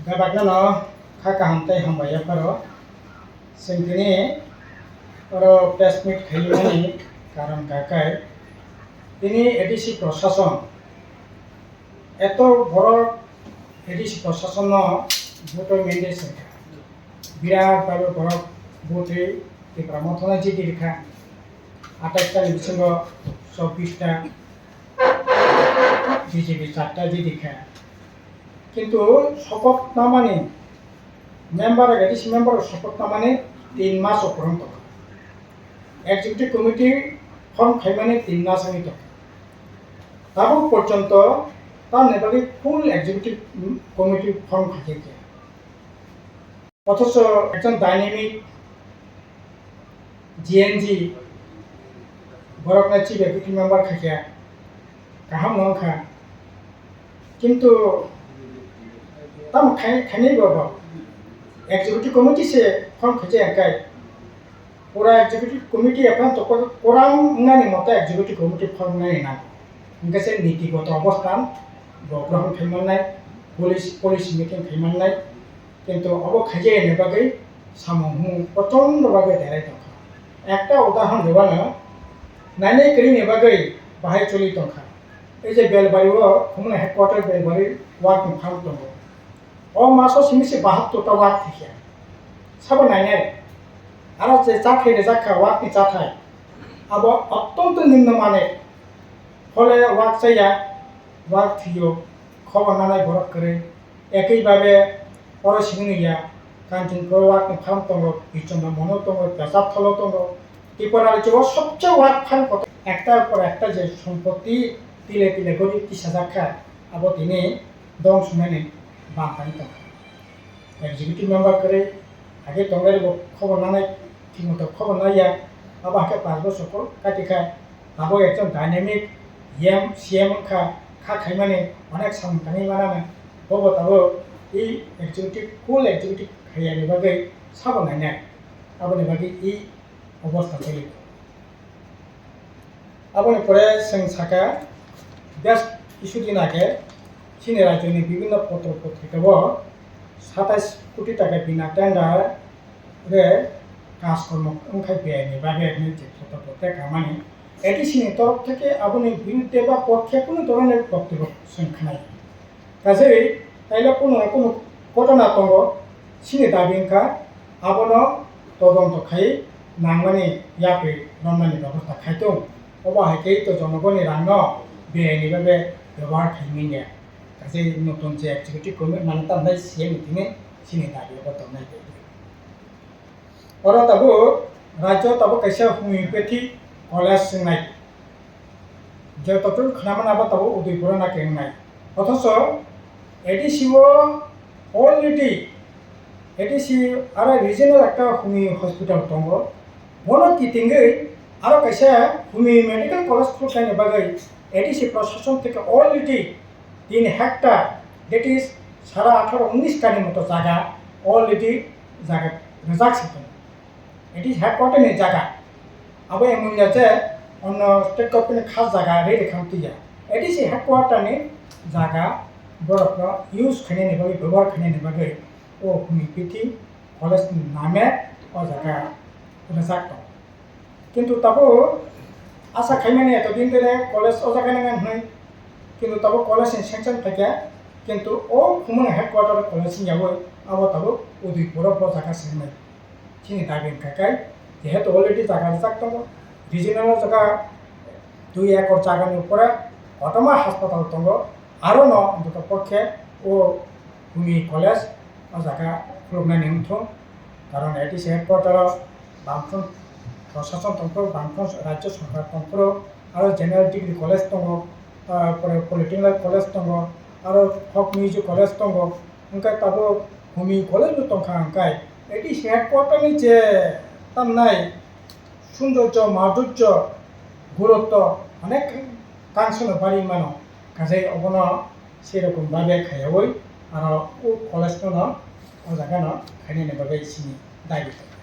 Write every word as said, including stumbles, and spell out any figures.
Bebakno no kha kaham tei hambai yapharo. Chwng tini oro press meet khaimani karon kha khe tini A D C prosason eto borok A D C prosason no vote mandate se kha. Birat bhabe borok vote Tipra Motha no jiti rikha. Atais ta ni bisingo chobbish ta B J P charta jiti kha. Kintu sopok namani member, A D C member sopok namani tin mas o kwrwng tongkha. Executive committee form khaimani tin mas wngwi tongkha. Tabuk porjonto tamni bagwi full executive committee form khaikha khe. Othocho ekjon dynamic G N G borokno chief executive member khaikha, kaham no wngkha. Kintu tamo khai-, khainai bo bo executive committee se form khaijak khe, pura executive committee aphano to ko-, koram wngnani moto executive committee form wngnani nango. Hwnkhe se nitigoto obosthan bo grohon khai mannai, policy, policy making khai mannai. Kintu obo khaijaya ni bagwi samung humung prochondo bagwi derai tongkha. Ekta udahoron rwmano nainai kwrwini bagwi bahai choli tongkha. Ei je Belbari o khumuna headquarter Belbari ward ni phang tongo. O maso simi se bahattor ta ward thikya. Sabo nainai. Aro je chathai rijak kha ward ni chathai. Abo ottonto nimno mane. Phole ward chaya, ward thiyo, khobor nanai borok kwrwi. Ekwi babe oro simi ya, Kanchanpur ward ni phang tongo, Bichondra Mono tongo, Pesap Tholo tongo. Tripura rajyo o sobse ward phang kotor ektar por ekta je sompotti tile tile gori tisajak kha, abo tini dong sunani bantani tongkha. Executive member kwrwi, age tongnai bo khobor nanai, thikmwto khobor naiya, abo hakhe panch bosor kok kati kha, abo ekjon dynamic E M, C M wngkha, kha khaimani onek samung tangwi manana, bobo tabuk e executive, full executive khaiyani bagwi sabo nainai, aboni bagwi e obostha tuli. Aboni pore chwng sakha, bes kisu din age chini rajyoni bibhinno potro potrikao satais koti taka bina tender re kaj kormo wngkha biyai ni bagwi hinwi je potro potrika kamani A D C ni torof theke aboni birudde ba pokkhe kunu dhoronor boktobyo chwng khwnai. Kajewi taila kunu na kunu ghotona tongo, chini dabi wngkha abono todonto khai nangmani yapri romnani bebosta khai tong. Obo hai khe to jonogoni rangno biyai ni bagwi bebohar khai manya. Kajewi notun je executive committee mane tambai C M ni thini chini dabi obo tongnai tei. Oro tabuk rajyo tabuk kaisa homeopathy college wngnai. Je doctor khwnamani abo tabuk Udaipur o na khe wngnai. Othocho A D C o already A D C aro regional ekta homeo hospital tongo. Bono kitingwi aro kaisa homeo medical college khulkhaini bagwi A D C prosason theke already tin hectare, that is sara atharo unnish ta ni moto jaga already jaga rwjak se tongo. A D C headquarter ni jaga. Abo emon ya je onno state government ni khas jaga ready kha twi ya. A D C headquarter ni jaga borok no use khainani bagwi, bebohar khainani bagwi o homeopathy college ni name o jaga rwjak tongo. Kintu tabuk asa khaimani eto din dere college o jaga nang hinwi, kintu tabuk college ni sanction phaikha, kintu o khumuna headquarter college wngyawi abo tabuk Udaipur o bo jaga se wngnai. Chini dabi wngkha khe, jehetu already jaga rwjak tongo, regional o jaga dui ekor jaga ni upore kotorma hospital tongo, aro no ontoto pokhe o Bhumi College o jaga khuluknani wngthung, karon A D C headquarter o Bamfront prosason tongphuru, Bamfront rajyo sorkar tongphuru, aro General Degree College tongo, ah, pore Polytechnic College tongo, aro Folk Music College tongo, hwnkhe tabuk Bhumi College bo tongkha, hwnkhe A D C headquarter ni je tamnai sundorjo, madhurjo, gurutto onek kangsono bari mano, kaje obono serokom babe khaiyawi aro o college no o jaga no khainani bagwi sini dabi tongo.